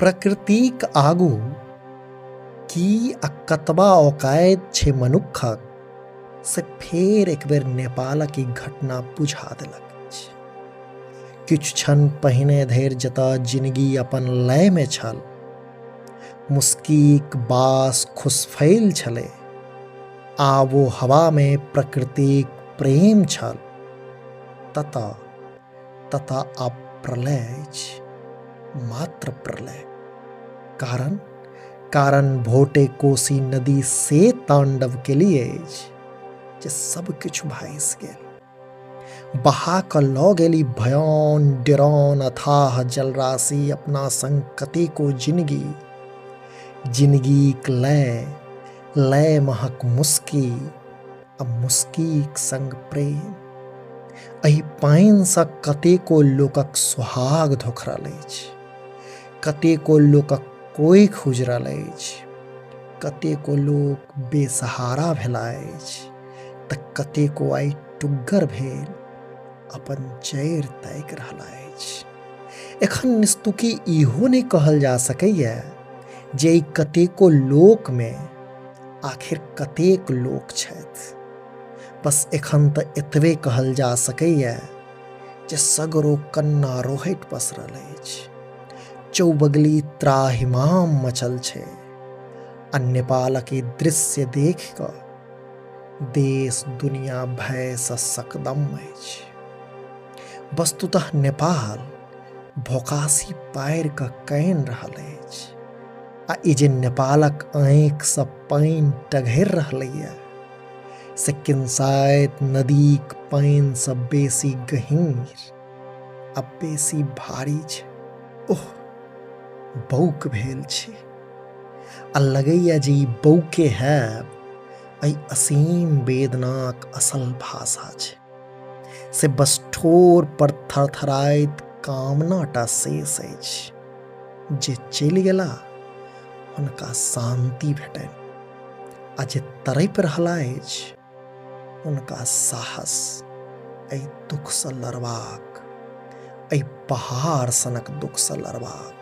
प्रकृतिक आगू की आ कतबा औकाइत छै मनुक्खक से फेर एक बेर नेपालक ई घटना बुझा देलक अछि। किछु क्षण पहिने धरि जतऽ जिनगी अपन लयमे छल, मुस्कीक बास खुशफैल छलै, आबो हवामे प्रकृतिक प्रेम छल, ततऽ ततऽ आब प्रलय अछि, मात्र प्रलय। कारण कारण भोटे कोसी नदी से तांडव केली अछि जे सब किछु भासि गेल। बहा कऽ लऽ गेली भयान डेरान अथाह जलराशि अपना संग कतेको जिनगी, जिनगीक लय, लय महक मुस्की आ मुस्कीक संग प्रेम। एहि पानिसँ कतेको लोकक सोहाग धोखरल अछि, कतेको लोकक कोखि उजरल अछि, कतेको लोक बेसहारा भेला अछि तऽ कतेको आइ टुग्गर भेल अपन जड़ि ताकि रहला अछि। एखन निस्तुकी इहो नहि कहल जा सकैए जे एहि कतेको लोकमे आखिर कतेक लोक छथि। बस एखन तऽ एतबे कहल जा सकैए जे सगरो कन्ना रोहटि पसरल अछि, चौबगली त्राहिमाम मचल छै आ नेपालक ई दृश्य देखि कऽ देश दुनिया भयसँ सकदम अछि। वस्तुतः नेपाल भोकासी पारि कऽ कानि रहल अछि आ ई जे नेपालक आँखिसँ पानि टघरि रहलैए से किनसाइत नदीक पानिसँ बेसी गहींर आ बेसी भारी छै। ओह, बौक भेल छी आ लगैए जे ई बौके हैब एहि असीम वेदनाक असल भाषा छै। से बस ठोर पर थरथराइत कामना टा शेष अछि जे चलि गेला हुनका शान्ति भेटनि आ जे तड़पि रहला अछि हुनका साहस एहि दुःखसँ लड़बाक, एहि पहाड़ सनक दुःखसँ लड़बाक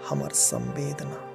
हमर संवेदना।